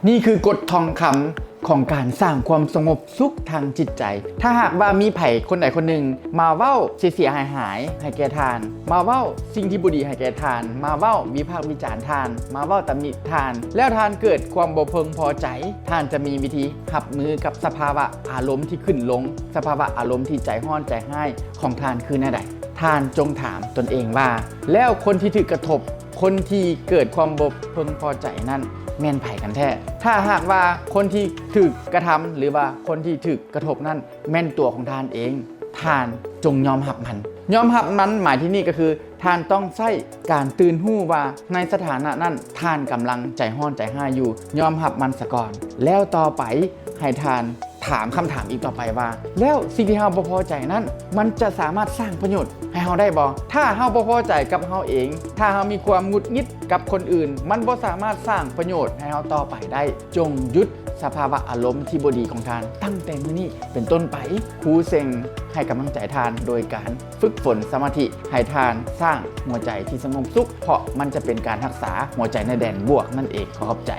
ນີ້ຄືກົດທອງຄຳຂອງການສ້າງຄວາມສະຫງົບສຸກທາງຈິດໃຈ. ຖ້າຫາກວ່າມີໃຜຄົນໃດຄົນໜຶ່ງມາເວົ້າເສຍຫາຍໆໃຫ້ແກ່ທ່ານ, ມາເວົ້າສິ່ງທີ່ບໍ່ດີໃຫ້ແກ່ທ່ານ, ມາເວົ້າວິພາກວິຈານທ່ານ, ມາເວົ້າຕຳໜິທ່ານ, ແລ້ວທ່ານເກີດຄວາມບໍ່ເພິ່ງພໍໃຈ, ທ່ານຈະມີວິທີຮັບມືກັບສະພາວະອາລົມທີ່ຂຶ້ນລົງ, ສະພາວະອາລົມທີ່ໃຈຮ້ອນໃຈຮ້າຍຂອງທ່ານຄືແນວໃດ? ທ່ານຈົ່ງຖາມຕົນເອງວ່າ ແລ້ວຄົນທີ່ຖືກກະທົບ ຄົນທີ່ເກີດຄວາມບໍ່ເພິ່ງພໍໃຈນັ້ນແມ່ນໃຜກັນແທ້? ຖ້າຫາກວ່າຄົນທີ່ຖືກກະທຳ ຫຼືວ່າຄົນທີ່ຖືກກະທົບນັ້ນແມ່ນຕົວຂອງທ່ານເອງ, ທ່ານຈົ່ງຍອມຮັບມັນ. ຍອມຮັບມັນໝາຍທີ່ນີ້ກໍຄື ທ່ານຕ້ອງໃຊ້ການຕື່ນຮູ້ວ່າໃນສະຖານະນັ້ນທ່ານກຳລັງໃຈຮ້ອນໃຈຮ້າຍຢູ່, ຍອມຮັບມັນສາກ່ອນ. ແລ້ວຕໍ່ໄປໃຫ້ທ່ານ ຖາມຄຳຖາມອີກຕໍ່ໄປວ່າ ແລ້ວສິ່ງທີ່ເຮົາບໍ່ພໍໃຈນັ້ນ ມັນຈະສາມາດສ້າງປະໂຫຍດໃຫ້ເຮົາໄດ້ບໍ່? ຖ້າເຮົາບໍ່ພໍໃຈກັບເຮົາເອງ, ຖ້າເຮົາມີຄວາມຫງຸດຫງິດກັບຄົນອື່ນ, ມັນບໍ່ສາມາດສ້າງປະໂຫຍດໃຫ້ເຮົາຕໍ່ໄປໄດ້. ຈົ່ງຢຸດສະພາວະອາລົມທີ່ບໍ່ດີຂອງທ່ານຕັ້ງແຕ່ມື້ນີ້ເປັນຕົ້ນໄປ. ຄູເຊັງໃຫ້ກຳລັງໃຈທ່ານໂດຍການຝຶກຝົນສະມາທິ ໃຫ້ທ່ານສ້າງຫົວໃຈທີ່ສະຫງົບສຸກ, ເພາະມັນຈະເປັນການຮັກສາຫົວໃຈໃນແດນບວກນັ້ນເອງ. ຂໍຂອບໃຈ.